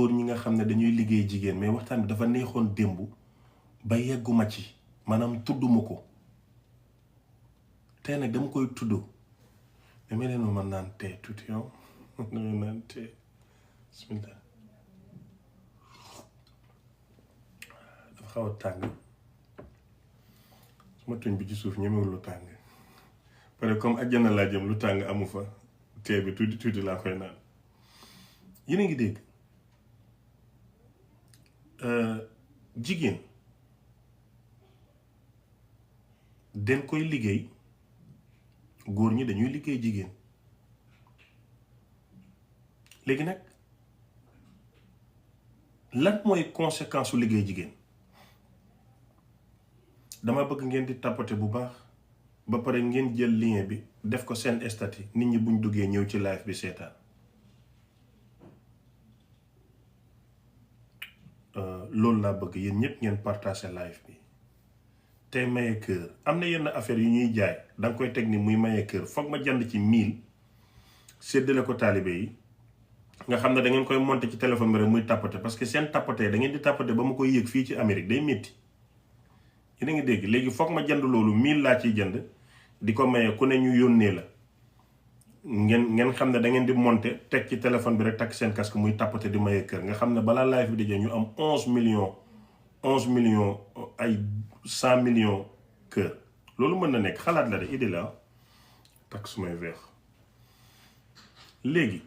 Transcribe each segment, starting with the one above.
góor ñi nga xam ne dañuy liggéey jigéen mais waxtaan bi dafa neexoon démb ba yegguma ci maanaam tudduma ko tey nag dama koy tudd dama leen ma naan tee tuuti yow dama naan tee bismillah dafa xaw a tàng suma tuñ bi ci suuf ñemewul lu tàng pare comme àjjana laa jëm lu tàng amu fa tee bi tuuti tuuti laa koy naan yéen a ngi dégg jigéen den koy liggéey góor ñi dañuy liggéey jigéen léegi nag lan mooy conséquence su liggéey jigéen dama bëgg ngeen di tapoter bu baax ba pare ngeen jël lien bi def ko seen statut nit ñi buñ duggee ñëw ci live bi seetaan loolu laa bëgg yéen ñëpp ngeen partager live bi tey maye kër am na yenn affaire yu ñuy jaay danga koy teg ni muy maye kër foog ma jënd ci 1000 séddale ko taalibe yi nga xam ne da ngeen koy monter ci téléphone bi rek muy tapoter parce que seen tapoter da ngeen di tapoter ba ma koy yëg fii ci Amérique day métti yéen a ngi dégg léegi foog ma jënd loolu 1000 laa ciy jënd di ko maye ku ne ñu yónnee la ngeen xam ne da ngeen di monter teg ci téléphone bi rek takk seen casque muy tapoter di maye kër nga xam ne balaa live bi di ñu am 11 millions ay 100 millions kër loolu mën na nekk xalaat la de idée la takk sumay veex léegi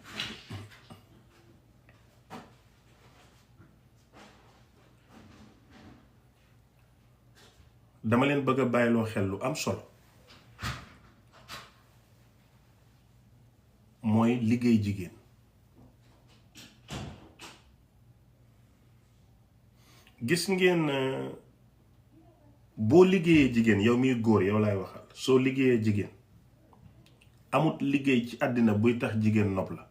dama leen bëgg a bàyyiloo xel lu am solo mooy liggéey jigéen gis ngeen boo liggéeyee jigéen yow miy góor yow laay waxal soo liggéeyee jigéen amut liggéey ci àddina buy tax jigéen nopp la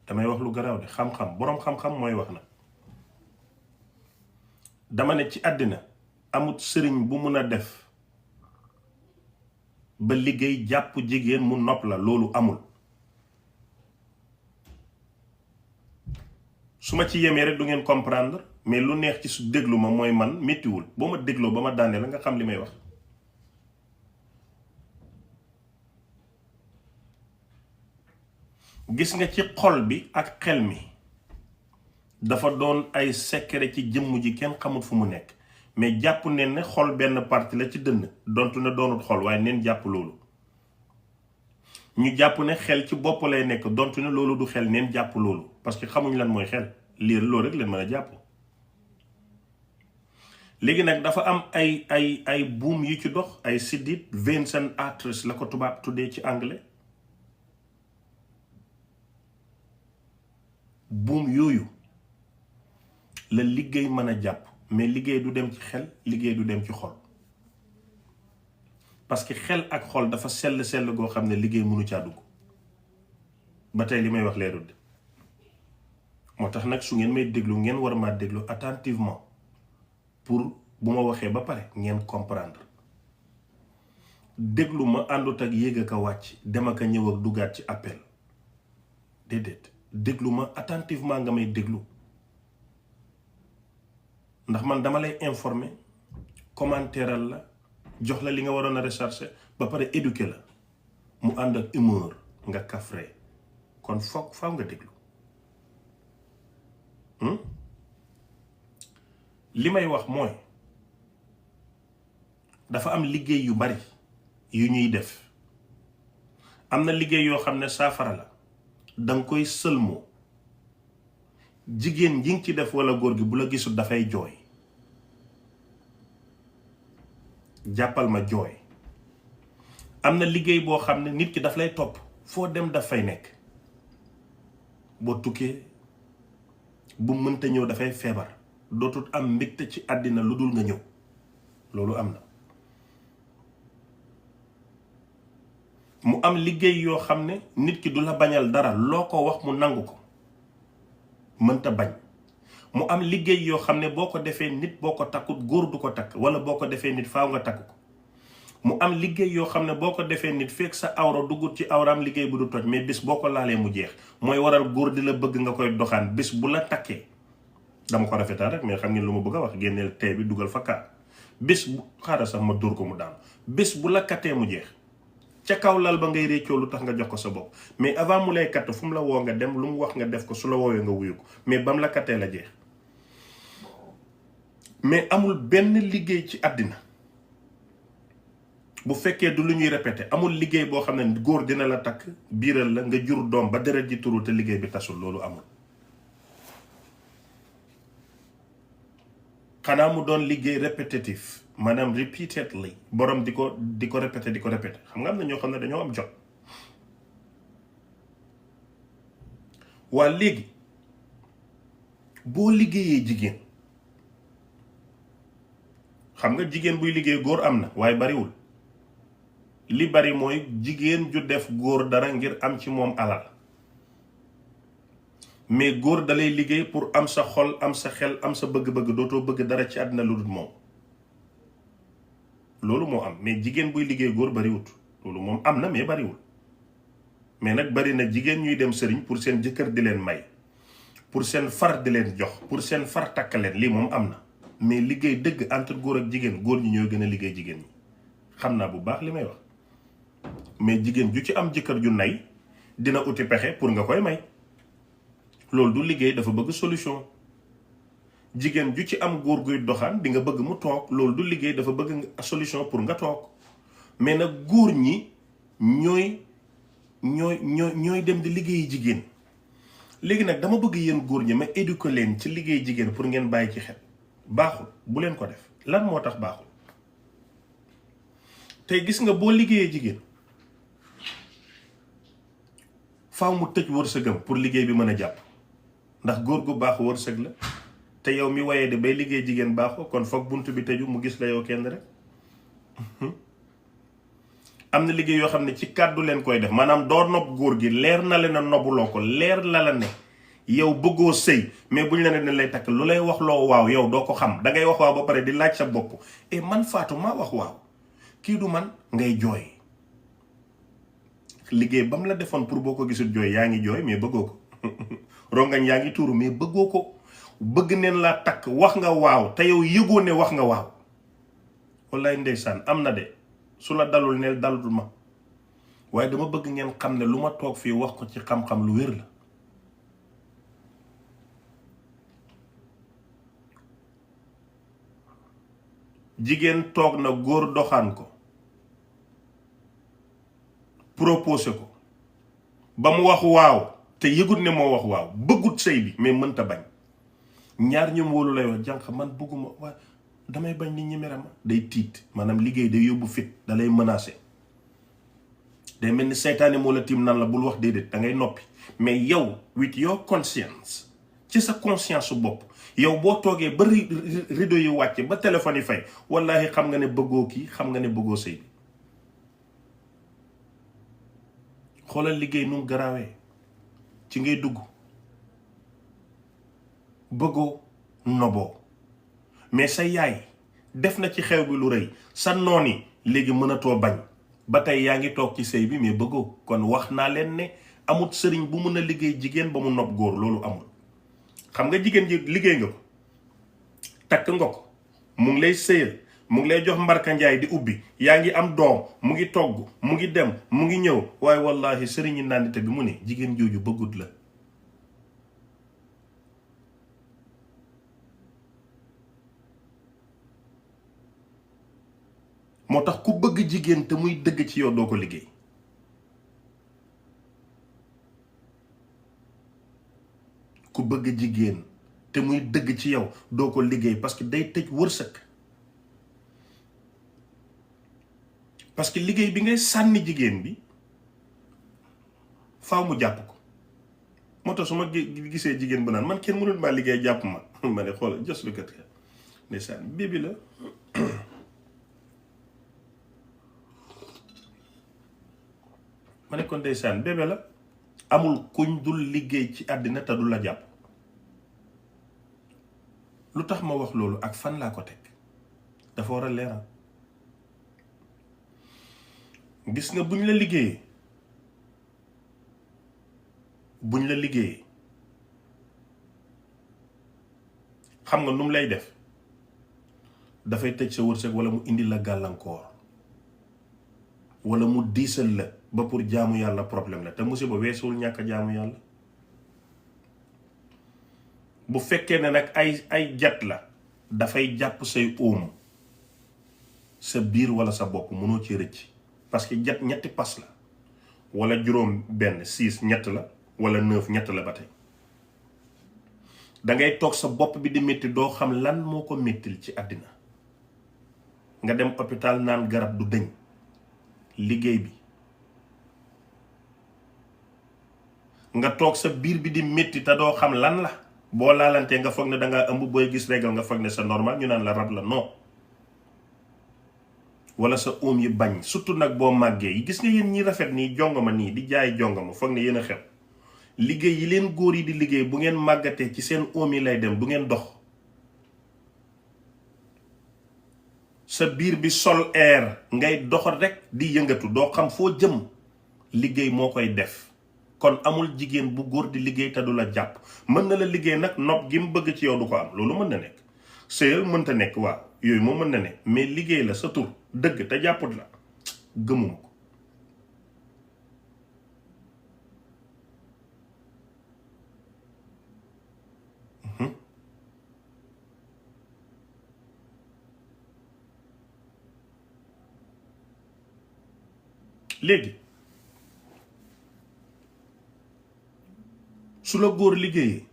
damay wax lu garaaw de xam-xam boroom xam-xam mooy wax na dama ne ci àddina amut sëriñ bu mun a def ba liggéey jàpp jigéen mu nopp la loolu amul su ma ci yemee rek du ngeen comprendre mais lu neex ci su déglu ma mooy man méttiwul boo ma dégloo ba ma daanee la nga xam li may wax gis nga ci xol bi ak xel mi dafa doon ay secret ci jëmm ji kenn xamul fu mu nekk mais jàpp neen ne xol benn partie la ci dënn dontu ne doonut xol waaye neen jàpp loolu ñu jàpp ne xel ci bopp lay nekk dontu ne loolu du xel neen jàpp loolu parce que xamuñ lan mooy xel lii loolu rek leen mën a jàpp léegi nag dafa am ay buum yi ci dox ay siddit veins and arteries la ko tubaab tuddee ci anglais buum yooyu la liggéey mën a jàpp mais liggéey du dem ci xel liggéey du dem ci xol parce que xel ak xol dafa sell goo xam ne liggéey mënu caa dugg ba tey li may wax leerul de moo tax nag su ngeen may déglu ngeen war maa déglu attentivement pour bu ma waxee ba pare ngeen comprendre déglu ma àndut ak yéeg ak a wàcc dem ak a ñëw ak duggaat ci appel déedéet déglu ma attentivement nga may déglu ndax man dama lay informer commentéral la jox la li nga waroon a rechercher ba pare éduquer la mu ànd ak humeur nga kafre kon foog faaw nga déglu li may wax mooy dafa am liggéey yu bari yu ñuy def am na liggéey yoo xam ne saafara la danga koy sëlmoo jigéen ji ngi ci def walla góor gi bu la gisul dafay jooy jàppal ma jooy am na liggéey boo xam ne nit ki daf lay topp foo dem daf fay nekk boo tukkee bu mënta ñëw dafay feebar dootul am mbégte ci àddina lu dul nga ñëw loolu am na mu am liggéey yoo xam ne nit ki du la bañal dara loo ko wax mu nangu ko mënta bañ mu am liggéey yoo xam ne boo ko defee nit boo ko takkut góor du ko takk wala boo ko defee nit faaw nga takk ko mu am liggéey yoo xam ne boo ko defee nit fekk sa awra duggut ci awraam liggéey bu du toj, mais bis boo ko laalee mu jeex. mooy waral góor di la bëgg nga koy doxaan bis bu la takkee. dama ko rafetal rek mais xam ngeen lu ma bëgg a wax, génneel tey bi dugal fa kaa. bis bu xaaral sax ma dóor ko mu daanu. bis bu la kattee mu jeex. ca kaw lal ba ngay réccoo lu tax nga jox ko sa bopp, mais avant mu lay katt fu mu la woo nga dem, lu mu wax nga def ko, su la woowee nga wuyu ko, mais bam la kattee la jeex. mais amul benn liggéey ci àddina bu fekkee du lu ñuy répété, amul liggéey boo xam ne góor dina la takk biiral la nga jur doom ba deret ji turu te liggéey bi tasul. loolu amul. xanaa mu doon liggéey répétitif, maanaam repeatedly, borom di ko répété xam nga am na ñoo xam ne dañoo am jot. waa léegi boo liggéeyee jigéen, xam nga jigéen buy liggéey góor am na waaye bariwul. li bari mooy jigéen ju def góor dara ngir am ci moom alal, mais góor dalay liggéey pour am sa xol, am sa xel, am sa bëgg-bëgg, dootoo bëgg dara ci àddina lu dul moom. loolu moo am, mais jigéen buy liggéey góor bariwut. loolu moom am na mais bariwul. mais nag bari na jigéen ñuy dem sëriñ pour seen jëkkër di leen may, pour seen far di leen jox, pour seen far takk leen. lii moom am na, mais liggéey dëgg entre góor ak jigéen, góor ñi ñoo gën a liggéey jigéen ñi. xam naa bu baax li may wax. mais jigéen ju ci am jëkkër ju nay dina uti pexe pour nga koy may. loolu du liggéey, dafa bëgg solution. jigéen ju ci am góor guy doxaan di nga bëgg mu toog. loolu du liggéey, dafa bëgg solution pour nga toog. mais nag góor ñi ñooy dem di liggéeyi jigéen. léegi nag dama bëgg yéen góor ñi ma éduquer leen ci liggéey jigéen pour ngeen bàyyi ci xel. baaxul, bu leen ko def. lan moo tax baaxul? tey gis nga boo liggéeyee jigéen faaw mu tëj wërsëgam pour liggéey bi mën a jàpp. ndax góor gu baax wërsëg la, te yow mi waye de bay liggéey jigéen baaxoo, kon foog bunt bi tëju mu gis la yow kenn rek. am na liggéey yoo xam ne ci kàddu leen koy def, maanaam doo nopp góor gi, leer na leen a nobuloo ko, leer la la ne yow bëggoo sëy, mais buñ la ne dañ lay takk lu lay wax loo waaw yow doo ko xam. dangay wax waaw ba pare di laaj sa bopp, et man Fatou maa wax waaw, kii du man, ngay jooy. liggéey ba mu la defoon pour boo ko gisul jooy, yaa ngi jooy mais bëggoo ko. rongañ yaa ngi tuuru mais bëggoo ko. bëgg neen laa takk, wax nga waaw te yow yëgoo ne wax nga waaw. wallaay ndeysaan am na de, su la dalul neel dalul ma. waaye dama bëgg ngeen xam ne lu ma toog fii wax ko ci xam-xam lu wér la. jigéen toog na góor doxaan ko, proposé ko ba mu wax waaw te yëgut ne moo wax waaw, bëggut sëy bi mais mënta bañ. ñaar ñu wóolu lay wax, jànq man bëgguma, waaye damay bañ nit ñi mere ma. day tiit, maanaam liggéey day yóbbu fit, da lay menacé. day mel ni seytaane moo la tiim nan la bul wax déedéet, da ngay noppi. mais yow with your conscience, ci sa conscience su bopp, yow boo toogee ba rideau yi wàcce ba téléphone yi fay, wallahi xam nga ne bëggoo kii, xam nga ne bëggoo sëy bi. xoolal liggéey nu mu garaawee. ci ngay dugg bëggoo noboo, mais sa yaay def na ci xew bi lu rëy, sa noon yi léegi mënatoo bañ, ba tey yaa ngi toog ci sëy bi mais bëggoo. kon wax naa leen ne amut sëriñ bu mën a liggéey jigéen ba mu nopp góor, loolu amul. xam nga jigéen ji liggéey nga ko, takk nga ko, mu ngi lay sëyal, mu ngi lay jox mbarka njaay di ubbi, yaa ngi am doom, mu ngi togg, mu ngi dem, mu ngi ñëw, waaye wallahi sëriñ yi nandite bi mu ne jigéen jooju bëggut la. moo tax ku bëgg jigéen te muy dëgg ci yow doo ko liggéey. ku bëgg jigéen te muy dëgg ci yow doo ko liggéey, parce que day tëj wërsëg. parce que liggéey bi ngay sànni jigéen bi faaw mu jàpp ko. moo tax su ma gisee jigéen bu naan man kenn mënul maa liggéey jàpp ma ma ne xoolal jos lu kat ndeysaan bébi la. ma ne ko ndeysaan bébé la. amul kuñ dul liggéey ci àddina te du la jàpp. lu tax ma wax loolu ak fan laa ko teg dafa war a leeral. gis nga buñ la liggéeyee xam nga nu mu lay def dafay tëj sa wërsëg wala mu indi la gàllankoor wala mu diisal la ba pour jaamu yàlla problème la te musiba weesuwul ñàkk a jaamu yàlla. bu fekkee ne nag ay jat la dafay jàpp say óom sa biir wala sa bopp mënoo ci rëcc parce que jat ñetti pas la wala juróom benn 6 ñett la wala 9 ñett la ba tey dangay toog sa bopp bi di métti doo xam lan moo ko méttil ci àddina nga dem hôpital naan garab du dëñ liggéey bi nga toog sa biir bi di métti te doo xam lan la boo laalantee nga foog ne dangaa ëmb booy gis régal nga foog ne c'est normal ñu naan la rab la non wala sa óom yi bañ surtout nag boo màggee yi gis nga yéen ñi rafet nii jongama nii di jaay jongama foog ne yéen a xew liggéey yi leen góor yi di liggéey bu ngeen màggatee ci seen óom yi lay dem du ngeen dox sa biir bi sol air ngay doxal rek di yëngatu doo xam foo jëm liggéey moo koy def kon amul jigéen bu góor di liggéey te du la jàpp mën na la liggéey nag nopp gi mu bëgg ci yow du ko am loolu mën na nekk sëyal mënta nekk waaw yooyu moo mën na ne mais liggéey la sa tur dëgg te jàpput la gëmuma ko léegi su la góor liggéeyee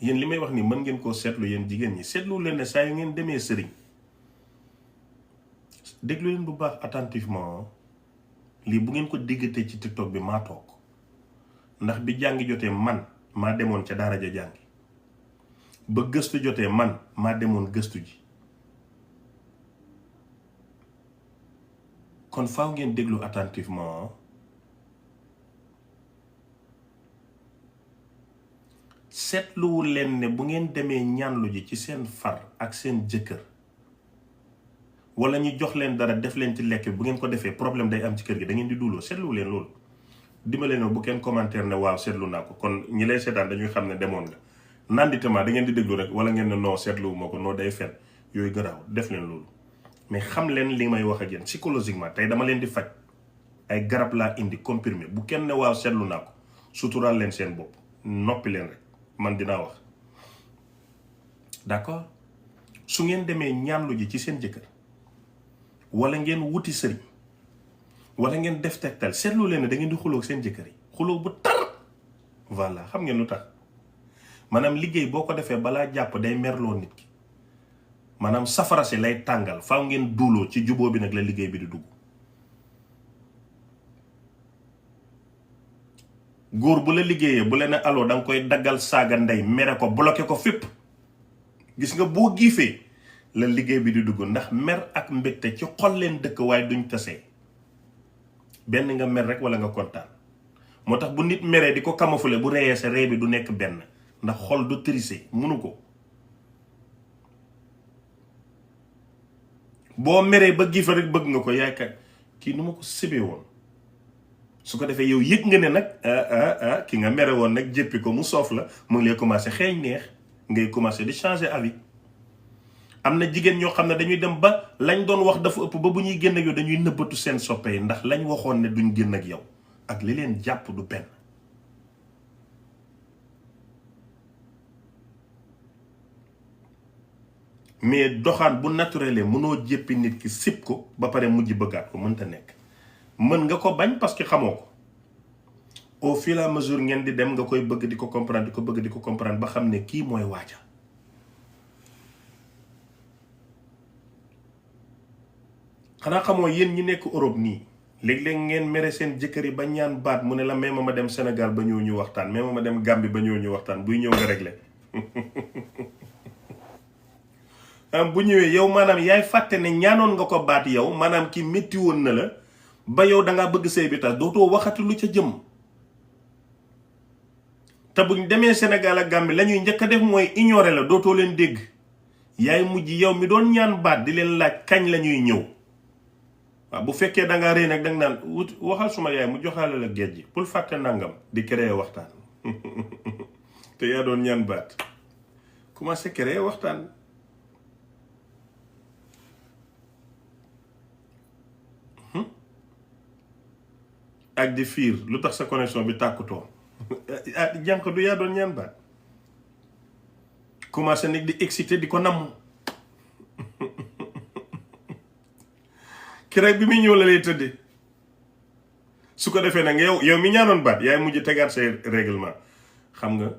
yéen li may wax ni mën ngeen koo seetlu yéen jigéen ñi seetlu leen ne saa yu ngeen demee sëriñ déglu leen bu baax attentivement lii bu ngeen ko déggatee ci TikTok bi maa toog ndax bi jàngi jotee man maa demoon ca daara ja jàngi ba gëstu jotee man maa demoon gëstu ji kon faaw ngeen déglu attentivement seetluwul leen ne bu ngeen demee ñaanlu ji ci seen far ak seen jëkkër wala ñu jox leen dara def leen ci lekk bu ngeen ko defee problème day am ci kër gi da ngeen di duuloo seetluwu leen loolu dimbale ne bu kenn commentaire ne waaw seetlu naa ko kon ñi lay seetaan dañuy xam ne demoon nga nanditema da ngeen di déglu rek wala ngeen ne non seetluwu ma ko noo day fen yooyu garaaw def leen loolu mais xam leen li may wax ak yéen psychologiquement tey dama leen di faj ay garab laa indi comprimé bu kenn ne waaw seetlu naa ko suturaal leen seen bopp noppi leen rek man dinaa wax d'accord su ngeen demee ñaanlu ji ci seen jëkkër wala ngeen wuti sëriñ wala ngeen def tegtal seetlu leen ne da ngeen di xuloo ak seen jëkkër yi xuloo bu tar voilà xam ngeen lu tax maanaam liggéey boo ko defee balaa jàpp day merloo nit ki maanaam safara si lay tàngal faaw ngeen duuloo ci juboo bi nag la liggéey bi di dugg góor bu la liggéeyee bu la ne aloo da nga koy daggal saaga ndey mere ko bloqué ko fépp gis nga boo giifee la liggéey bi di dugg ndax mer ak mbégte ci xol leen dëkk waaye duñ tasee benn nga mer rek wala nga kontaan moo tax bu nit meree di ko kamafule bu reyee sa ree bi du nekk benn ndax xol du trisé munu ko boo meree ba giifa rek bëgg nga ko yaakaar kii nu ma ko sibee woon su ko defee yow yëg nga ne nag ki nga mere woon nag jéppi ko mu soof la mu ngi lay commencé xeeñ neex ngay commencé di changer avis am na jigéen ñoo xam ne dañuy dem ba lañ doon wax dafa ëpp ba bu ñuy génn ak yow dañuy nëbbatu seen soppe yi ndax lañ waxoon ne duñ génn ak yow ak li leen jàpp du benn mais doxaan bu naturel mënoo jéppi nit ki sib ko ba pare mujj bëggaat ko mënta nekk mën nga ko bañ parce que xamoo ko au fur et à mesure ngeen di dem nga koy bëgg di ko comprendre di ko bëgg di ko comprendre ba xam ne kii mooy waaja xanaa xamoo yéen ñi nekk Europe nii léeg-léeg ngeen mere seen jëkkër yi ba ñaan baat mu ne la may ma dem Sénégal ba ñëw ñu waxtaan may ma dem Gambie ba ñëw ñu waxtaan buy ñëw nga réglé bu ñëwee yow maanaam yaay fàtte ne ñaanoon nga ko baat yow maanaam ki métti woon na la ba yow dangaa bëgg sëy bi tas dootoo waxati lu ca jëm te buñ demee Sénégal ak Gambie la ñuy njëkk a def mooy ignorer la dootoo leen dégg yaay mujj yow mi doon ñaan baat di leen laaj kañ la ñuy ñëw waaw bu fekkee dangaa rëy nag danga naan waxal suma yaay mu joxaale la géej gi pour fàtte nangam di créer waxtaan te yaa doon ñaan baat commencé créer waxtaan. ak di fiir lu tax sa connexion bi tàkkutoo jànq du yaa doon ñaan baat commencé nag di excité di ko namm ki rek bi muy ñëw la lay tëddee su ko defee nag yow mi ñaanoon baat yaay mujj tegaat say règlement. xam nga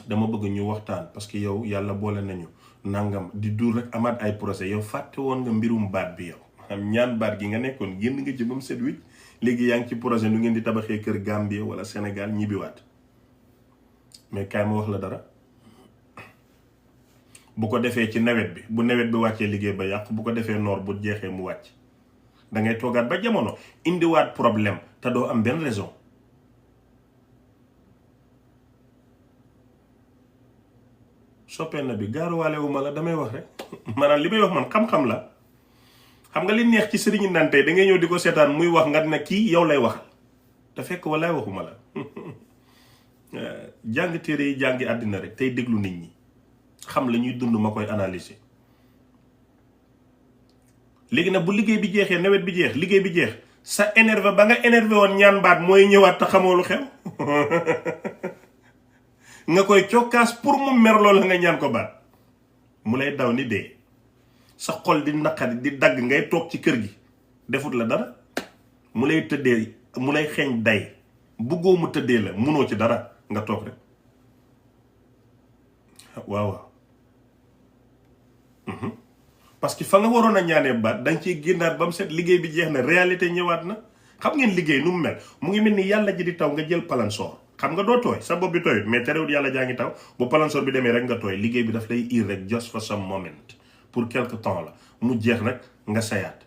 dama bëgg ñu waxtaan parce que yow yàlla boole nañu nangam di dur rek amaat ay procès yow fàtte woon nga mbirum baat bi yow xam ñaan baat gi nga nekkoon génn nga ci ba mu set wicc léegi yaa ngi ci projet nu ngeen di tabaxee kër Gambie wala Sénégal ñibbiwaat mais kaay ma wax la dara bu ko defee ci nawet bi bu nawet bi wàccee liggéey ba yàqu bu ko defee noor bu jeexee mu wàcc da ngay toogaat ba jamono indiwaat problème te doo am benn raison. soppee na bi gaaruwaale wu ma la damay wax rek maanaam li may wax man xam-xam la. xam nga li neex ci sëriñu naan tey da ngay ñëw di ko seetaan muy wax nga ne kii yow lay waxal te fekk walaay waxuma la jàng téere yi jàngi àddina rek tey déglu nit ñi xam la ñuy dund ma koy analyser. léegi nag bu liggéey bi jeexee nawet bi jeex liggéey bi jeex sa énervé ba nga énervé woon ñaan baat mooy ñëwaat te xamoo lu xew nga koy cokkaas pour mu mer loola nga ñaan ko baat mu lay daw ni dee. sa xol di naqari di dagg ngay toog ci kër gi defut la dara mu lay tëddee mu lay xeeñ day buggoo mu tëddee la munoo ci dara nga toog rek waaw parce que fa nga waroon a ñaanee baat danga ciy génnaat ba mu set liggéey bi jeex na réalité ñëwaat na. xam ngeen liggéey nu mu mel mu ngi mel ni yàlla ji di taw nga jël palansoor xam nga doo tooy sa bopp bi tooyut mais terewul yàlla jaa ngi taw bu palansoor bi demee rek nga tooy liggéey bi daf lay ir rek just for some moment pour quelque temps la mu jeex nag nga sayaat.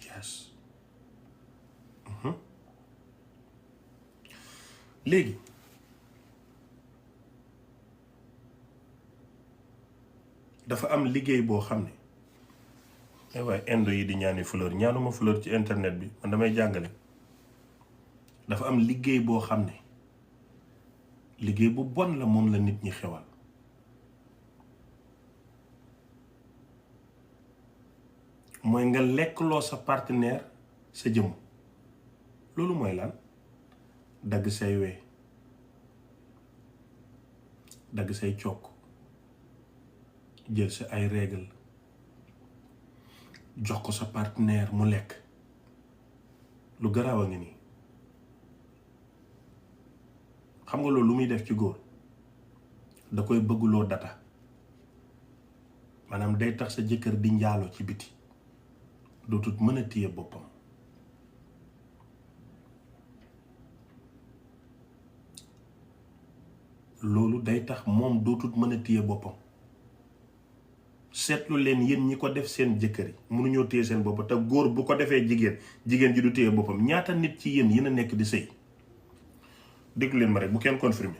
yes léegi dafa am liggéey boo xam ne ay waaye indo yi di ñaani fleur ñaanuma fleur ci internet bi man damay jàngale. dafa am liggéey boo xam ne liggéey bu bon la moom la nit ñi xewal. mooy nga lekkloo sa partenaire sa jëmm. loolu mooy lan dagg say wee dagg say cokk jël sa ay règle jox ko sa partenaire mu lekk lu garaaw a ngi nii. xam nga loolu lu muy def ci góor da koy bëgguloo data maanaam day tax sa jëkkër di njaaloo ci biti dootut mën a téye boppam. loolu day tax moom dootut mën a téye boppam. seetlu leen yéen ñi ko def seen jëkkër yi mënuñoo téye seen bopp te góor bu ko defee jigéen ji du téye boppam ñaata nit ci yéen a nekk di sëy. déglu leen ma rek bu kenn confirmé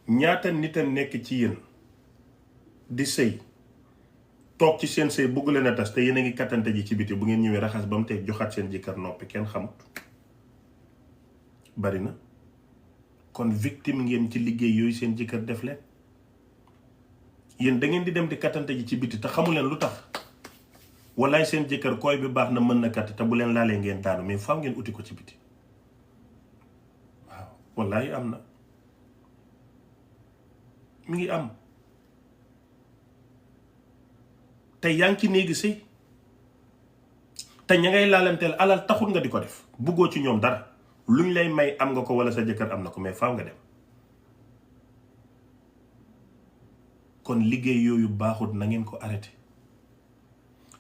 ñaata nit a nekk ci yéen di sëy toog ci seen sëy bëgg leen a tas te yéen a ngi kattante ji ci biti bu ngeen ñëwee raxas ba mu tey joxaat seen jëkkër noppi kenn xamut. bari na kon victime ngeen ci liggéey yooyu seen jëkkër def leen. yéen da ngeen di dem di kattante ji ci biti te xamu leen lu tax wallaay seen jëkkër kooy bi baax na mën na katt te bu leen laalee ngeen daanu mais faaw ngeen uti ko ci biti. wallaay am na mi ngi am te yaa ngi ci néegi sëy te ña ngay laalanteel alal taxul nga di ko def buggoo ci ñoom dara luñ lay may am nga ko wala sa jëkkër am na ko mais faaw nga dem. kon liggéey yooyu baaxut na ngeen ko arrêté.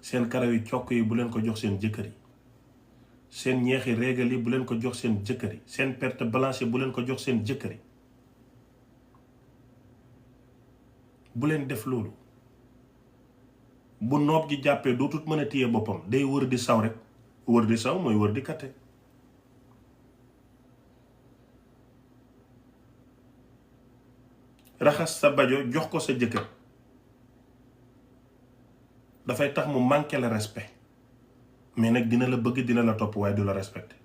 seen karaw yi cokk yi bu leen ko jox seen jëkkër yi. seen ñeexi régal yi bu leen ko jox seen jëkkër yi. seen perte blanche bu leen ko jox seen jëkkër yi. bu leen def loolu. bu noob gi jàppee dootut mën a téye boppam day wër di saw rek. wër di saw mooy wër di katte. raxas sa bajo jox ko sa jëkkër dafay tax mu manqué le respect mais nag dina la bëgg dina la topp waaye du la respecté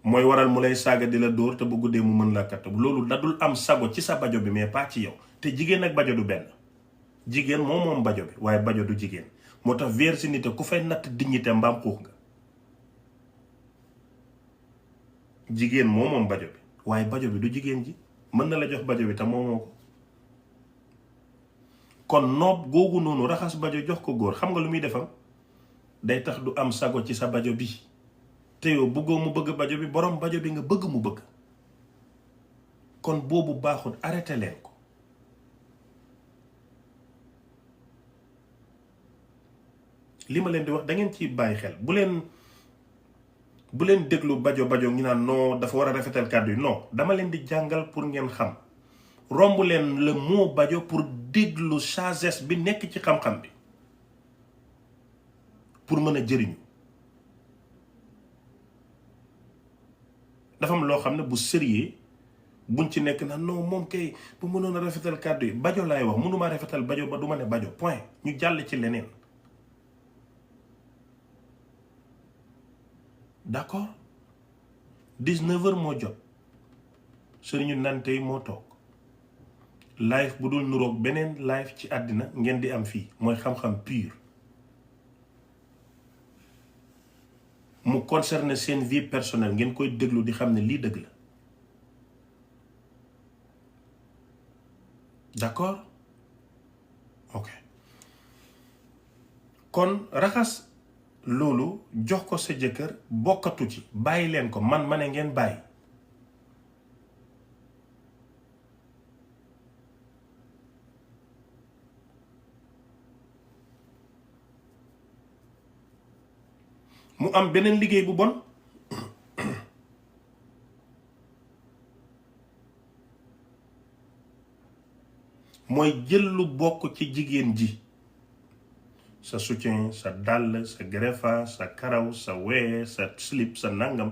mooy waral mu lay saaga di la dóor te bu guddee mu mën la katt loolu dadul am sago ci sa bajo bi mais pas ci yow te jigéen ak bajo du benn jigéen moom bajo bi waaye bajo du jigéen moo tax virginité ku fay natt dignité mbaam xuux nga jigéen moom bajo bi waaye bajo bi du jigéen ji mën na la jox bajo bi te moomoo ko kon noob googu noonu raxas bajo jox ko góor xam nga lu muy defam day tax du am sago ci sa bajo bi te yow bëggoo mu bëgg bajo bi borom bajo bi nga bëgg mu bëgg kon boobu baaxul arrêté leen ko li ma leen di wax da ngeen ciy bàyyi xel bu leen déglu bajo ngi naan non dafa war a rafetal kàddu yi non dama leen di jàngal pour ngeen xam romb leen le mot bajo pour déglu sagesse bi nekk ci xam-xam bi pour mën a jëriñu dafa am loo xam ne bu sérieux buñ ci nekk na non moom kay bu mënoon a rafetal kàddu yi bajo laay wax mënumaa rafetal bajo ba du ma ne bajo point ñu jàll ci leneen d'accord 19h moo jot sëriñu nante moo toog live bu dul nuroog beneen live ci àddina ngeen di am fii mooy xam-xam pur mu concerne seen vie personnelle ngeen koy déglu di xam ne lii dëgg la d'accord ok kon raxas loolu jox ko sa jëkkër bokkatu ci bàyyi leen ko man ma ne ngeen bàyyi mu am beneen liggéey bu bon mooy jël lu bokk ci jigéen ji sa soutien sa dàll sa greffage sa karaw sa wee sa slip sa nangam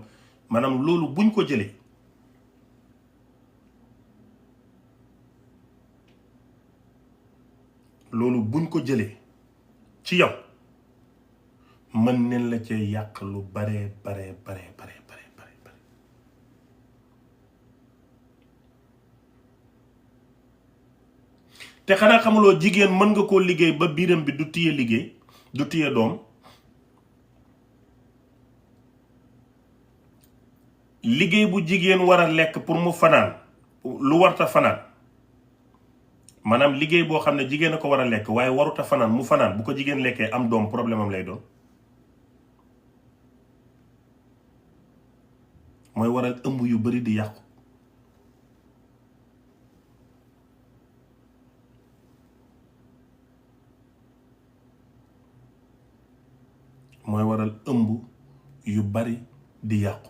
maanaam loolu buñ ko jëlee ci yow mën neen la cee yàq lu bare te xanaa xamuloo jigéen mën nga koo liggéey ba biiram bi du téye liggéey du téye doom liggéey bu jigéen war a lekk pour mu fanaan lu warta fanaan maanaam liggéey boo xam ne jigéen a ko war a lekk waaye waruta fanaan mu fanaan bu ko jigéen lekkee am doom problème am lay doon mooy waral ëmb yu bari di yàqu mooy waral ëmb yu bari di yàqu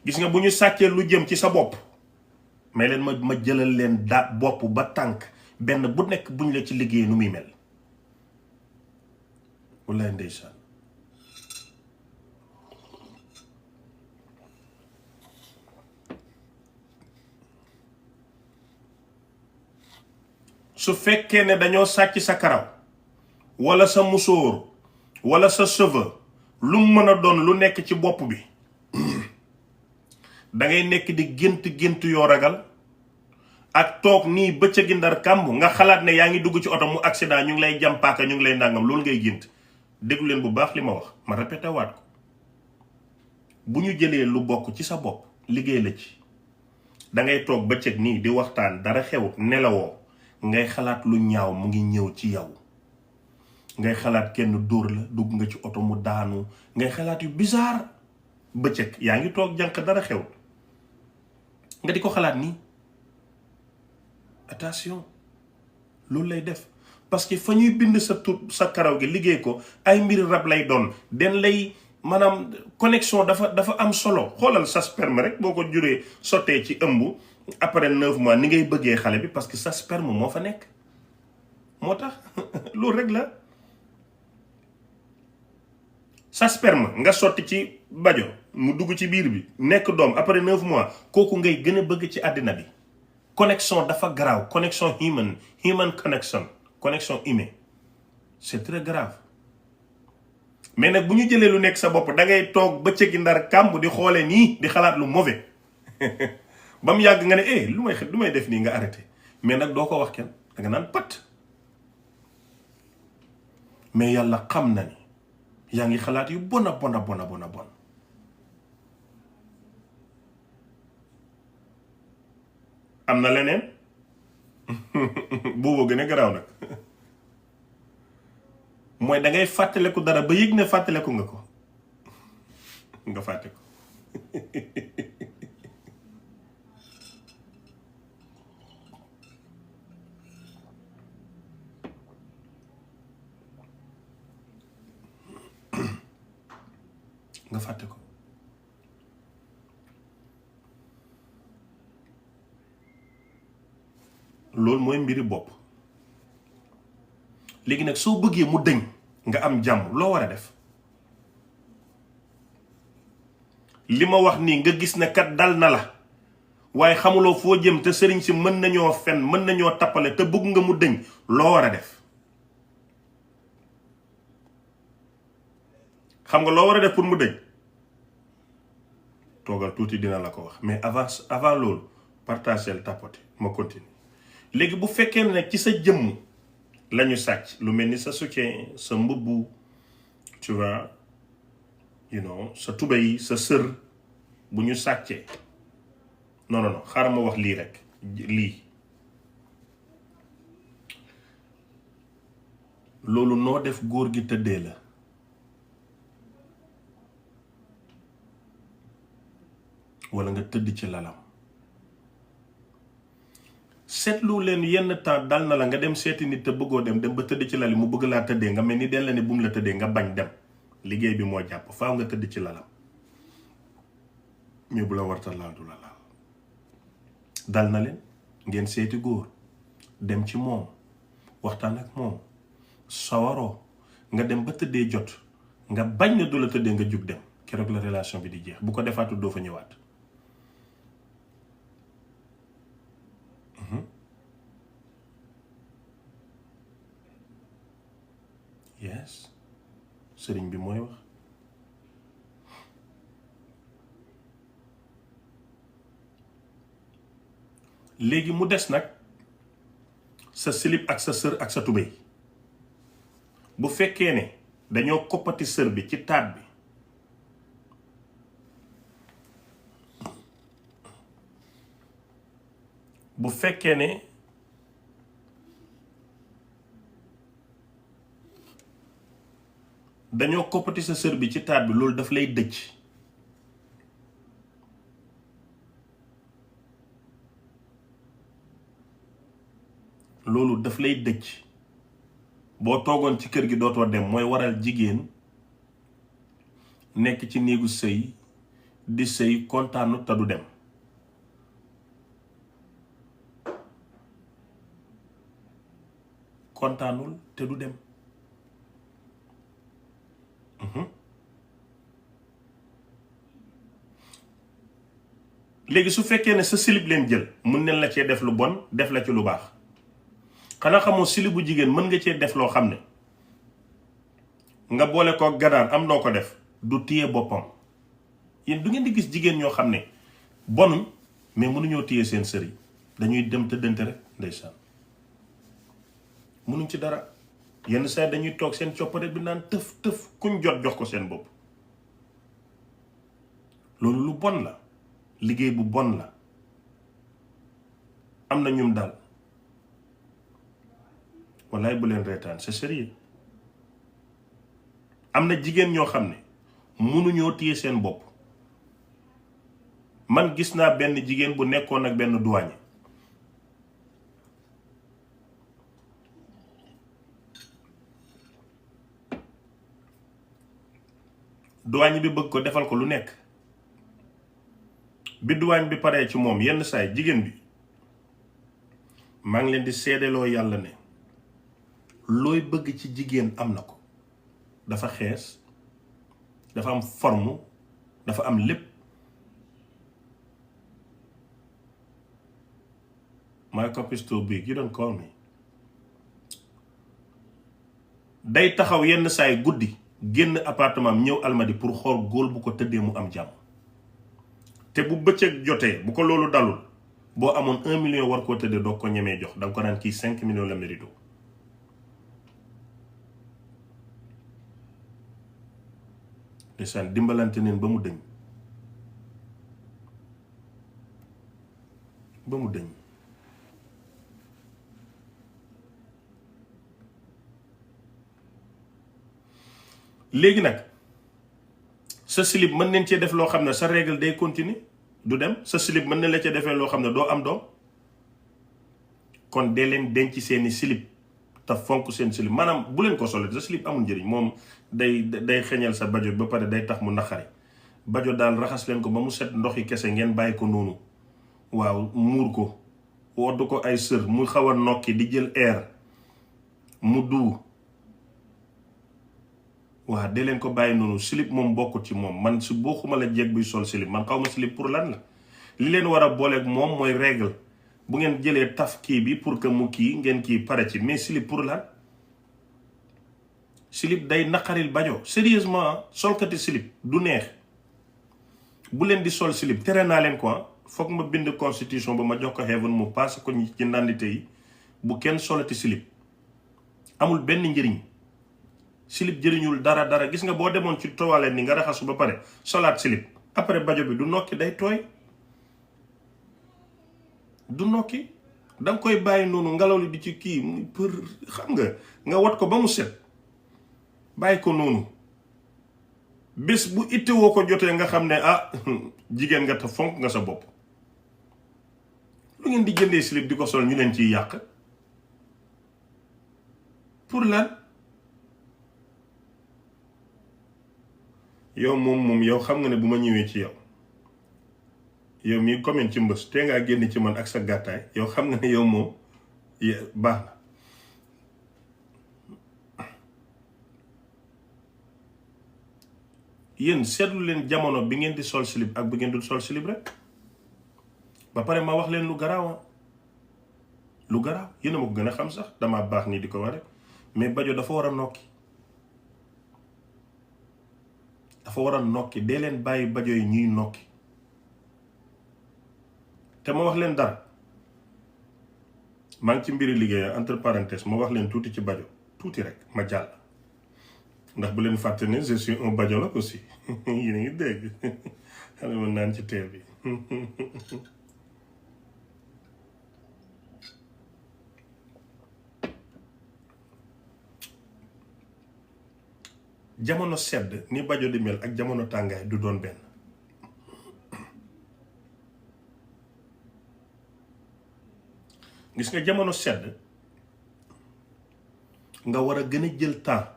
gis nga bu ñu sàccee lu jëm ci sa bopp mais leen ma jëlal leen bopp ba tànk benn bu nekk buñ la ci liggéey nu muy mel wallaay ndeysaan su fekkee ne dañoo sàcc sa karaw walla sa musóor walla sa cheveux lu mën a doon lu nekk ci bopp bi dangay nekk di gént yoo ragal ak toog nii bëccëgi ndar kàmb nga xalaat ne yaa ngi dugg ci oto mu accident ñu ngi lay jam paaka ñu ngi lay ndàngam loolu ngay gént déglu leen bu baax li ma wax ma répété waat ko bu ñu jëlee lu bokk ci sa bopp liggéey la ci dangay toog bëccëg nii di waxtaan dara xew nelawoo ngay xalaat lu ñaaw mu ngi ñëw ci yow ngay xalaat kenn dóor la dugg nga ci oto mu daanu ngay xalaat yu bizarre bëccëg yaa ngi toog jànq dara xew nga di ko xalaat nii attention loolu lay def parce que fa ñuy bind sa tur sa karaw gi liggéey ko ay mbiri rab lay doon den lay maanaam connexion dafa am solo xoolal sa sperme rek boo ko juree sottee ci ëmb après 9 mois ni ngay bëggee xale bi parce que sa sperme moo fa nekk moo tax loolu rek la sa sperme nga sotti ci bajo mu dugg ci biir bi nekk doom après 9 mois kooku ngay gën a bëgg ci àddina bi. connexion dafa garaaw connexion human connexion humaine c'est très grave mais nag bu ñu jëlee lu nekk sa bopp da ngay toog ba cëggi ndar kàmb di xoole nii di xalaat lu mauvais ba mu yàgg nga ne lu may def nii nga arrêté mais nag doo ko wax kenn da nga naan pat. mais yàlla xam na ni yaa ngi xalaat yu bon. am na leneen booboo gën a garaaw nag mooy da ngay fàttaleku dara ba yëg ne fàttaleku nga ko nga fàtte ko nga fàtte ko. loolu mooy mbiri bopp. léegi nag soo bëggee mu dëñ nga am jàmm loo war a def li ma wax nii nga gis ne kat dal na la waaye xamuloo foo jëm te sëriñ si mën nañoo fen mën nañoo tappale te bëgg nga mu dëñ loo war a def xam nga loo war a def pour mu dëñ toogal tuuti dina la ko wax mais avant loolu partagel tapoter ma continue. léegi bu fekkee ne ci sa jëmm lañu sàcc lu mel ni sa soutien sa mbubb tu vois sa tubéy sa sër bu ñu sàccee non xaaral ma wax lii rek lii loolu noo def góor gi tëddee la walla nga tëdd ci lalam seetlu leen yenn temps dal na la nga dem seeti nit te bëggoo dem ba tëdd ci lali mu bëgg laa tëddee nga mel ni den la ne bu mu la tëddee nga bañ dem liggéey bi moo jàpp faaw nga tëdd ci lalam mais bu la warta laal du la laal dal na leen ngeen seeti góor dem ci moom waxtaan ak moom sawaroo nga dem ba tëddee jot nga bañ na du la tëddee nga jug dem keroog la relation bi di jeex bu ko defaatu doo fa ñëwaat. yes sëriñ bi mooy wax léegi mu des nag sa slip ak sa sër ak sa tubéy bu fekkee ne dañoo koppati sër bi ci taat bi bu fekkee ne dañoo koppati sa sër bi ci taat bi loolu daf lay dëcc loolu daf lay dëcc boo toogoon ci kër gi dootoo dem mooy waral jigéen nekk ci néegu sëy di sëy kontaanu te du dem kontaanul te du dem léegi su fekkee ne sa silib leen jël mun nañ la cee def lu bon def la ci lu baax xanaa xamoo silibu jigéen mën nga cee def loo xam ne nga boole ko ganaar am noo ko def du téye boppam yéen du ngeen di gis jigéen ñoo xam ne bonuñ mais mënuñoo téye seen sër yi dañuy dem tëddante rek ndeysaan mënuñ ci dara yenn saa dañuy toog seen coppare bi naan tëf kuñ jot jox ko seen bopp loolu lu bon la liggéey bu bon la am na ñum daal wallaay bu leen reetaan c'est sérieux am na jigéen ñoo xam ne mënuñoo téye seen bopp man gis naa benn jigéen bu nekkoon ak benn douanier douanier bi bëgg ko defal ko lu nekk bi douanier bi paree ci moom yenn saay jigéen bi maa ngi leen di seedeloo yàlla ne looy bëgg ci jigéen am na ko dafa xees dafa am forme dafa am lépp. My cup is too big, you don't call me. day taxaw yenn saay guddi génn appartement am ñëw Almadi pour xool góor bu ko tëddee mu am jàmm. te bu bëccëg jotee bu ko loolu dalul boo amoon 1 million war koo tëddee doo ko ñemee jox danga ko naan kii 5 millions la mérito. ndeysaan dimbalante neen ba mu dëñ ba mu dëñ. léegi nag sa slip mën nañ cee def loo xam ne sa règle day continuer du dem, sa slip mën na la ca defee loo xam ne doo am doom. kon dee leen denc seeni slip te fonk seen slip maanaam bu leen ko solee sa slip amul njëriñ moom day xeñal sa bajo ba pare day tax mu naqari. bajo daal raxas leen ko ba mu set ndoxi kese ngeen bàyyi ko noonu waaw muur ko wodd ko ay sër mu xaw a nokki di jël air mu duu. waaw dee leen ko bàyyi noonu slip moom bokkut ci moom man si boo xuma la jeeg buy sol slip man xaw ma slip pour lan la. li leen war a booleeg moom mooy règle bu ngeen jëlee taf kii bi pour que mu kii ngeen kii pare ci mais slip pour lan. slip day naqaril bajo sérieusement solkati slip du neex. bu leen di sol slip tere naa leen quoi foog ma bind constitution ba ma jox ko heaven mu paase ko ci ndandite yi bu kenn solati slip amul benn njëriñ. slip jëriñul dara gis nga boo demoon ci toilette ni nga raxasu ba pare solaat slip après bajo bi du nokki day tooy du nokki danga koy bàyyi noonu ngelaw li di ci kii muy për xam nga wat ko ba mu set bàyyi ko noonu bés bu ittewoo ko jotee nga xam ne jigéen nga te fonk nga sa bopp. lu ngeen di jëndee slip di ko sol ñu leen ciy yàq pour lan. yow moom yow xam nga ne bu ma ñëwee ci yow mii commune ci mbës te ngaa génn ci man ak sa gàttaay yow xam nga ne yow moom baax na. yéen seetlu leen jamono bi ngeen di sol slip ak bi ngeen dul sol slip rek ba pare ma wax leen lu garaaw yéen a ma ko gën a xam sax damaa baax nii di ko wax rek mais bajo dafa war a nokki. dafa war a nokki dee leen bàyyi bajo yi ñuy nokki. te ma wax leen dara maa ngi ci mbiri liggéey entre parenthèses ma wax leen tuuti ci bajo tuuti rek ma jàll ndax bu leen fàtte ne je suis un bajologue aussi yéen a ngi dégg xale ma naan ci teel bi. jamono sedd ni bajo di mel ak jamono tàngaay du doon benn. gis nga jamono sedd nga war a gën a jël temps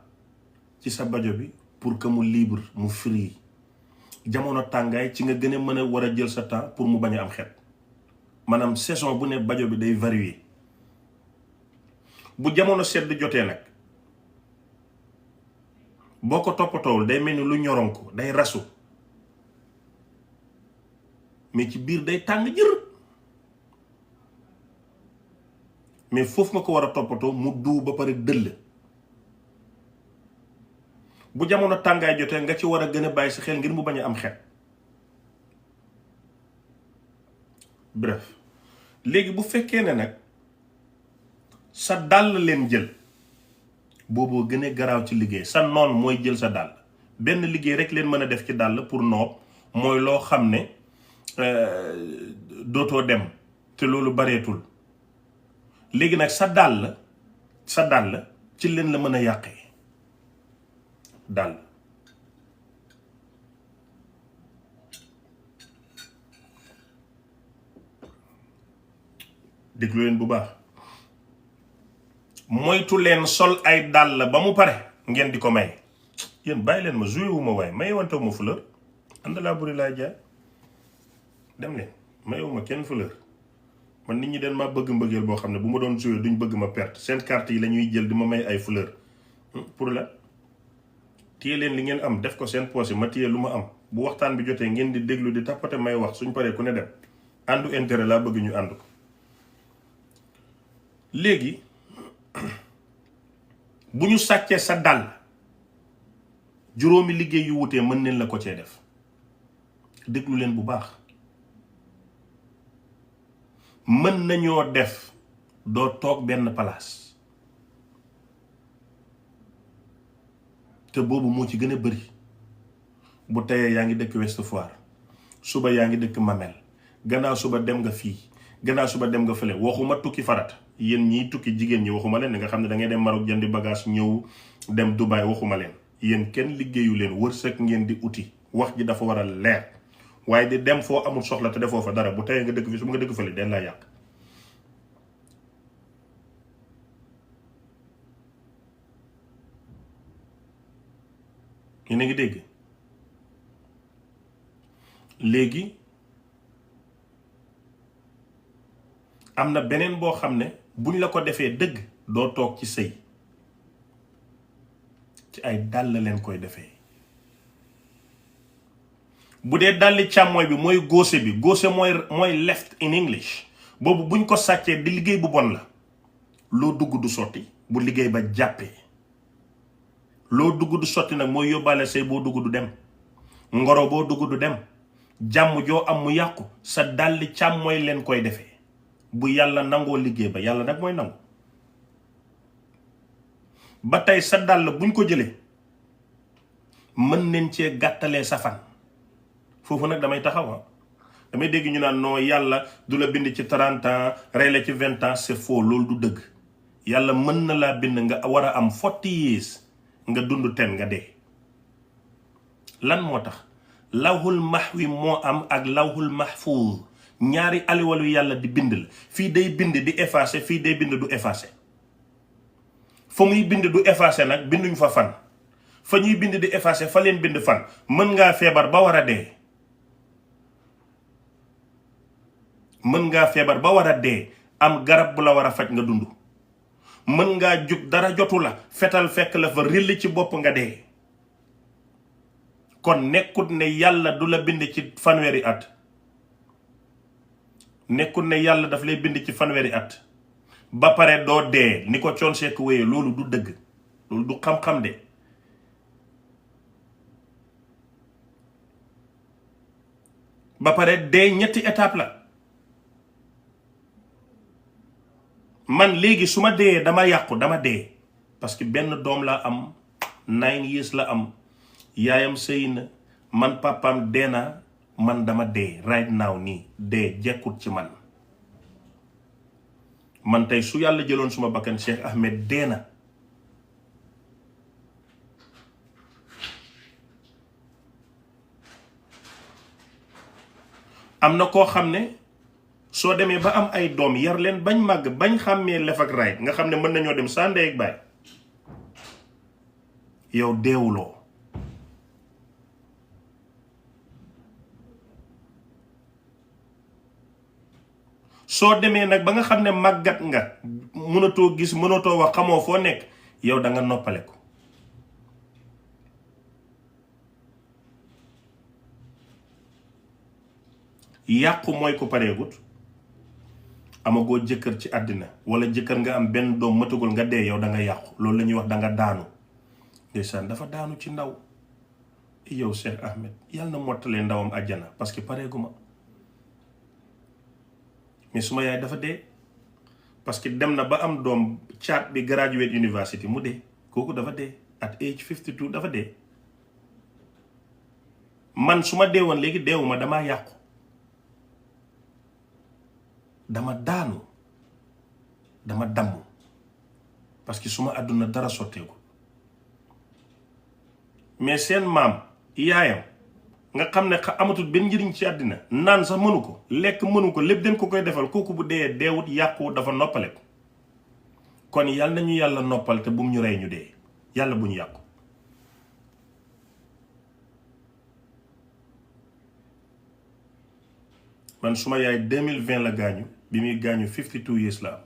ci sa bajo bi pour que mu libre mu free. jamono tàngaay ci nga gën a mën a war a jël sa temps pour mu bañ a am xet. maanaam saison bu ne bajo bi day varier. bu jamono sedd jotee nag boo ko toppatoowul day mel ni lu ñoroon ko day rasu mais ci biir day tàng jër. mais foofu nga ko war a toppatoo mu duu ba pare dëll. bu jamono tàngaay jotee nga ci war a gën a bàyyi sa xel ngir mu bañ a am xet. bref léegi bu fekkee ne nag sa dàll leen jël booboo gën a garaaw ci liggéey. sa noon mooy jël sa dàll. benn liggéey rek leen mën a def ci dàll pour noob mooy loo xam ne dootoo dem te loolu bareetul. léegi nag sa dàll ci leen la mën a yàqee. dàll déglu leen bu baax moytu leen sol ay dàll ba mu pare ngeen di ko may. yéen bàyyi leen ma joué wu ma waaye mayewantewu ma fleur ànd laa buri laa jaay dem leen mayewu ma kenn fleur. man nit ñi den maa bëgg mbëggeel boo xam ne bu ma doon joué duñ bëgg ma perte seen carte yi la ñuy jël di ma may ay fleur pour la téye leen li ngeen am def ko seen poche ma téye lu ma am bu waxtaan bi jotee ngeen di déglu di tappate may wax suñ paree ku ne dem àndu intérêt laa bëgg ñu ànd ko. léegi bu ñu sàccee sa dàll juróomi liggéey yu wutee mën neen la ko cee def déglu leen bu baax. mën nañoo def doo toog benn place te boobu moo ci gën a bëri. bu teyee yaa ngi dëkk Ouest Foire suba yaa ngi dëkk Mamel gannaaw suba dem nga fii gannaaw suba dem nga fële. waxuma tukki farat yéen ñiy tukki jigéen ñi waxuma leen nga xam ne da ngay dem Maroc jëndi bagage ñëw dem Dubaï waxuma leen. yéen kenn liggéeyu leen wërsëg ngeen di uti wax ji dafa war a leer waaye di dem foo amul soxla te defoo fa dara bu teyee nga dëkk fi suba nga dëkk fële den laa yàq. yéen a ngi dégg. léegi am na beneen boo xam ne buñ la ko defee dëgg doo toog ci sëy ci ay dàll leen koy defee. bu dee dàlli càmmooy bi mooy gauche bi gauche mooy left in English boobu buñ ko sàccee di liggéey bu bon la. loo dugg du sotti bu liggéey ba jàppee. loo dugg du sotti nag mooy yóbbaale sëy boo dugg du dem ngoro boo dugg du dem jàmm joo am mu yàqu sa dàlli càmmooy leen koy defee. bu yàlla nangoo liggéey ba yàlla nag mooy nangu. ba tey sa dàll buñ ko jëlee mën nañ cee gàttalee sa fan. foofu nag damay taxawa damay dégg ñu naan non yàlla du la bind ci 30 ans rey la ci 20 ans c'est faux loolu du dëgg. yàlla mën na laa bind nga war a am 40 years nga dund 10 nga dee. lan moo tax lawhul mahwi moo am ak lawhul mahfuuz ñaari aliwalu yàlla di bind la. fii day bind di effacer fii day bind du effacer. fa muy bind du effacer nag binduñ fa fan. fa ñuy bind di effacer fa leen bind fan. mën ngaa feebar ba war a dee. mën ngaa feebar ba war a dee am garab bu la war a faj nga dund. mën ngaa jug dara jotu la fetal fekk la fa rill ci bopp nga dee. kon nekkut ne yàlla du la bind ci fanweeri at. nekkut ne yàlla daf lay bind ci fanweeri at ba pare doo dee ni ko Thione Seck wéyee loolu du dëgg. loolu du xam-xam de. ba pare dee ñetti étape la. man léegi su ma dee dama yàqu dama dee parce que benn doom laa am 9 years la am yaayam sëy na man papaam dee na man dama dee right now nii dee jekkut ci man. man tey su yàlla jëloon suma bakkan Cheikh Ahmed dee na. am na koo xam ne soo demee ba am ay doom yar leen bañ màgg bañ xàmmee lef ak right nga xam ne mën nañoo dem saa ndey ak baay yow deewuloo. soo demee nag ba nga xam ne màggat nga mënatoo gis mënatoo wax xamoo foo nekk yow da nga noppale ko. yàqu mooy ko pareegut amagoo jëkkër ci àddina wala jëkkër nga am benn doom matagul nga dee yow da nga yàqu loolu la ñuy wax da nga daanu. ndeysaan dafa daanu ci ndaw yow Cheikh Ahmed yàlla na mottalee ndawam àjjana parce que pareeguma. mais suma yaay dafa dee parce que dem na ba am doom caat bi graduate university mu dee kooku dafa dee at age 52 dafa dee. man su ma dee woon léegi deewuma damaa yàqu. dama daanu dama damm parce que suma àdduna dara sotteeku. mais seen maam yaayam nga xam ne amatul benn njëriñ ci àddina naan sax mënu ko lekk mënu ko lépp den ko koy defal kooku bu dee deewut yàquwut dafa noppale ko. kon yàlla nañu yàlla noppal te bum ñu rey ñu dee yàlla bu ñu yàqu. man suma yaay 2020 la gaañu bi muy gaañu 52 years la am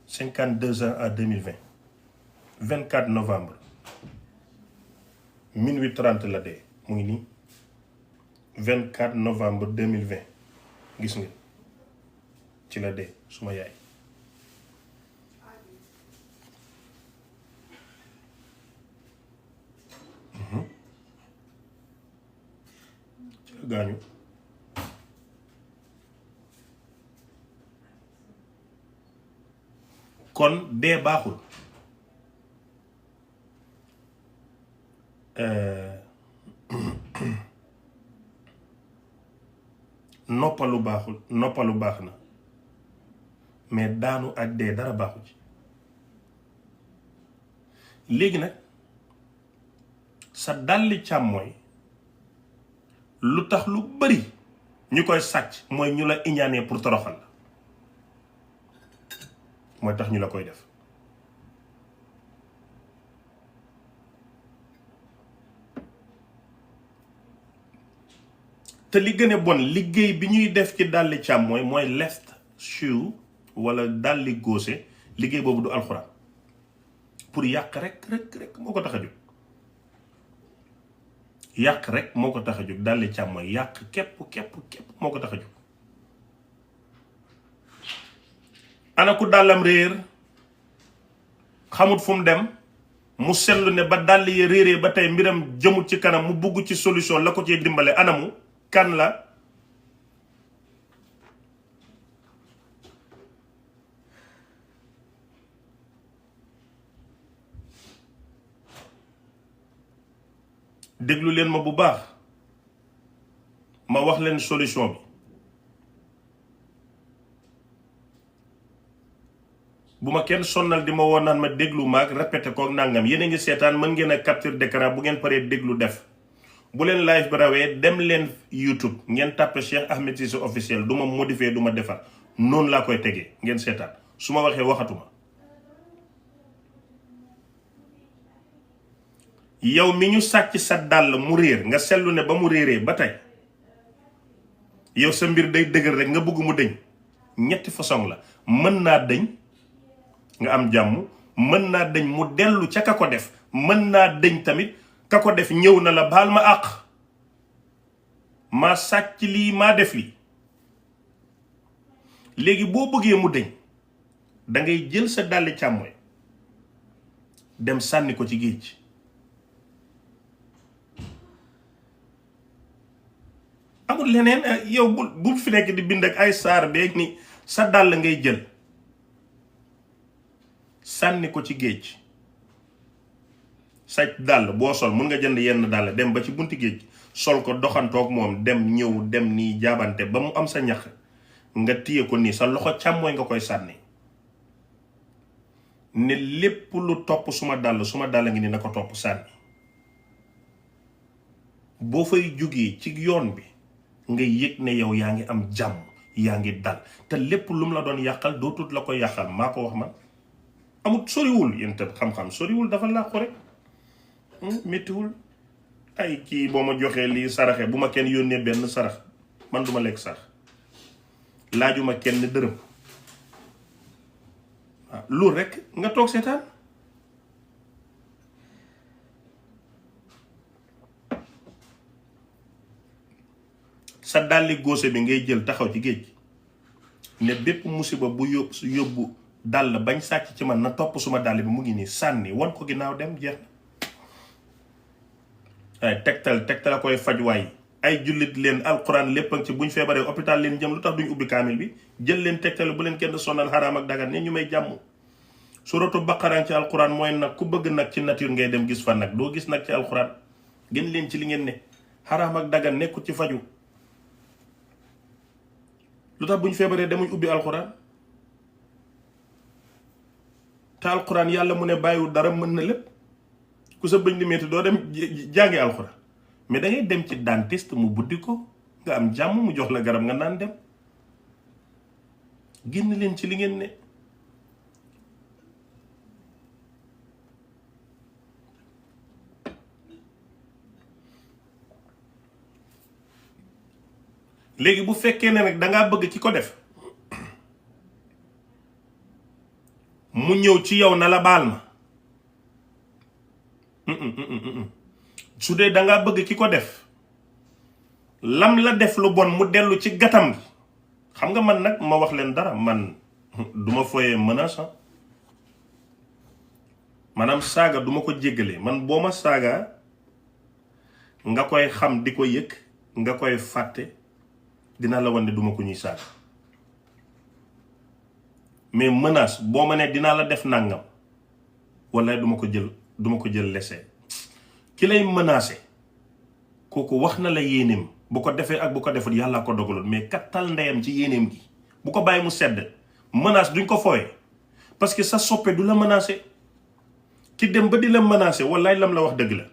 52 ans à 2020 24 novembre minuit 30 la dee mu ngi nii 24 novembre 2020 gis nga ci la dee suma yaay. ci la gaañu. kon dee baaxul. noppalu baaxul, noppalu baax na mais daanu ak dee dara baaxu ci. léegi nag sa dàlli càmmooy lu tax lu bari ñu koy sàcc mooy ñu la iñaanee pour toroxal la mooy tax ñu la koy def. te li gën a bon liggéey bi ñuy def ci dàlli càmmooy mooy left shoe wala dàlli gauche liggéey boobu du alxuraan pour yàq rek moo ko tax a jóg. yàq rek moo ko tax a jóg dàlli càmmooy yàq képp moo ko tax a jóg. ana ku dàllam réer xamut fu mu dem mu seetlu ne ba dàll yi réeree ba tey mbiram jëmut ci kanam mu bugg ci solution la ko ci dimbale anamu kan la. déglu leen ma bu baax ma wax leen solution bi. bu ma kenn sonnal di ma woon naan ma déglu maag répété kook nangam yéen a ngi seetaan mën ngeen a capture d'écran bu ngeen paree déglu def. bu leen live bi rawee dem leen YouTube ngeen tàppe Cheikh Ahmed Cissé officiel du ma modifier du ma defar noonu laa koy tegee ngeen seetaan su ma waxee waxatuma. yow mi ñu sàcc sa dàll mu réer nga seetlu ne ba mu réeree ba tey yow sa mbir day dëgër rek nga bëgg mu dëñ ñetti façon la mën naa dëñ nga am jàmm, mën naa dëñ mu dellu ca ka ko def, mën naa dëñ tamit ka ko def ñëw na la baal ma àq maa sàcc lii maa def lii. léegi boo bëggee mu dëñ dangay jël sa dàlli càmmooñ dem sànni ko ci géej. amul leneen yow bul fi nekk di bind ak ay saar beeg ni sa dàll ngay jël sànni ko ci géej. sa dàll boo sol mun nga jënd yenn dàll dem ba ci bunti géej sol ko doxantoog moom dem ñëw dem nii jaabante ba mu am sa ñax nga téye ko nii sa loxo càmmooñ nga koy sànni ne lépp lu topp suma dàll ngi ni na ko topp sànni. boo fay jógee ci yoon bi nga yëg ne yow yaa ngi am jàmm yaa ngi dal te lépp lu mu la doon yàqal dootut la koy yàqal maa ko wax man. amut soriwul yéen tam xam-xam soriwul dafa làqu rek méttiwul ay kii boo ma joxee lii saraxe bu ma kenn yónnee benn sarax man duma lekk sarax laajuma kenn dërëm waaw loolu rek nga toog seetaan. sa dàlli góose bi ngay jël taxaw ci géej ne bépp musiba bu yóbbu dàll bañ sàcc ci man na topp suma dàll bi mu ngi nii sànni wan ko ginnaaw dem jeex na. ay tegtal a koy faj waay ay jullit leen alquran lépp a ci buñ feebaree hôpital leen jëm lu tax duñ ubbi kaamil bi jël leen tegtal bu leen kenn sonal xaraam ak dagan ne ñu may jàmm. suratu baqaraan ci alquran mooy nag ku bëgg nag ci nature ngay dem gis fa nag doo gis nag ci alquran gën leen ci li ngeen ne xaraam ak dagan nekkut ci faju. lu tax bu ñu feebaree demuñ ubbi alxuraan te alxuraan yàlla mu ne bàyyiwul dara mën na lépp ku sa bëñ di metti doo dem jàngi alxuraan mais da ngay dem ci dentiste mu buddi ko nga am jàmm mu jox la garab nga naan dem. génn leen ci li ngeen ne. léegi bu fekkee ne nag dangaa bëgg ki ko def mu ñëw ci yow na la baal ma su dee dangaa bëgg ki ko def lam la def lu bon mu dellu ci gatam gi. xam nga man nag ma wax leen dara, man duma foyee menace. maanaam saaga duma ko jéggale. man boo ma saaga nga koy xam di ko yëg nga koy fàtte, dina la wan ne duma ko ñuy saaga. mais menace boo ma ne dinaa la def nàngam, wala duma ko jël lese. ki lay menacé kooku wax na la yéeneem, bu ko defee ak bu ko defut yàlla ko dogaloon, mais kattal ndeyam ci yéeneem gi bu ko bàyyi mu sedd. menace duñ ko fooye, parce que sa soppe du la menacé. ki dem ba di la menacé wallaay lam la wax dëgg la.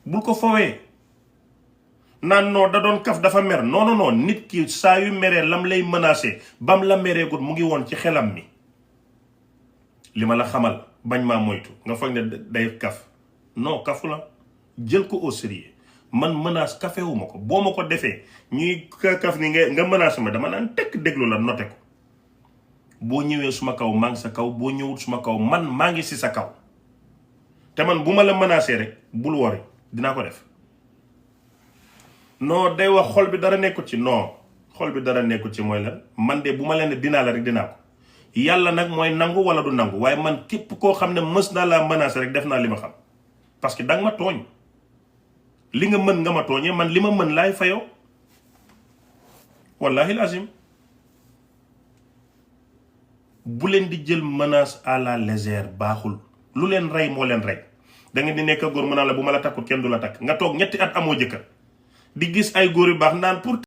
bul ko fooyee naan non da doon kaf dafa mer. non nit ki saa yu meree lam lay menacé bam la mereegut mu ngi woon ci xelam mi. li ma la xamal bañ maa moytu nga foog ne day kaf. non kafu la, jël ko au sérieux. man menace kafewuma ko. boo ma ko defee ñuy kaf ni nga menacé ma, dama naan tekk déglu la noté ko. boo ñëwee suma kaw maa ngi sa kaw, boo ñëwut suma kaw man maa ngi si sa kaw. te man bu ma la menacé rek bul wori, dinaa ko def. non day wax xol bi dara nekkut ci. non xol bi dara nekkut ci mooy lan? man de bu ma leen dinaa la rek dinaa ko. yàlla nag mooy nangu wala du nangu, waaye man képp koo xam ne mës naa laa menacé rek def naa li ma xam. parce que danga ma tooñ. li nga mën nga ma tooñee, man li ma mën laay fayoo. wallahi azim. bu leen di jël menace à la légère, baaxul. lu leen rey moo leen rey. da ngeen di nekk góor mu naan la bu ma la takkut kenn du la takk, nga toog ñetti at amoo jëkkër di gis ay góor yu baax naan pour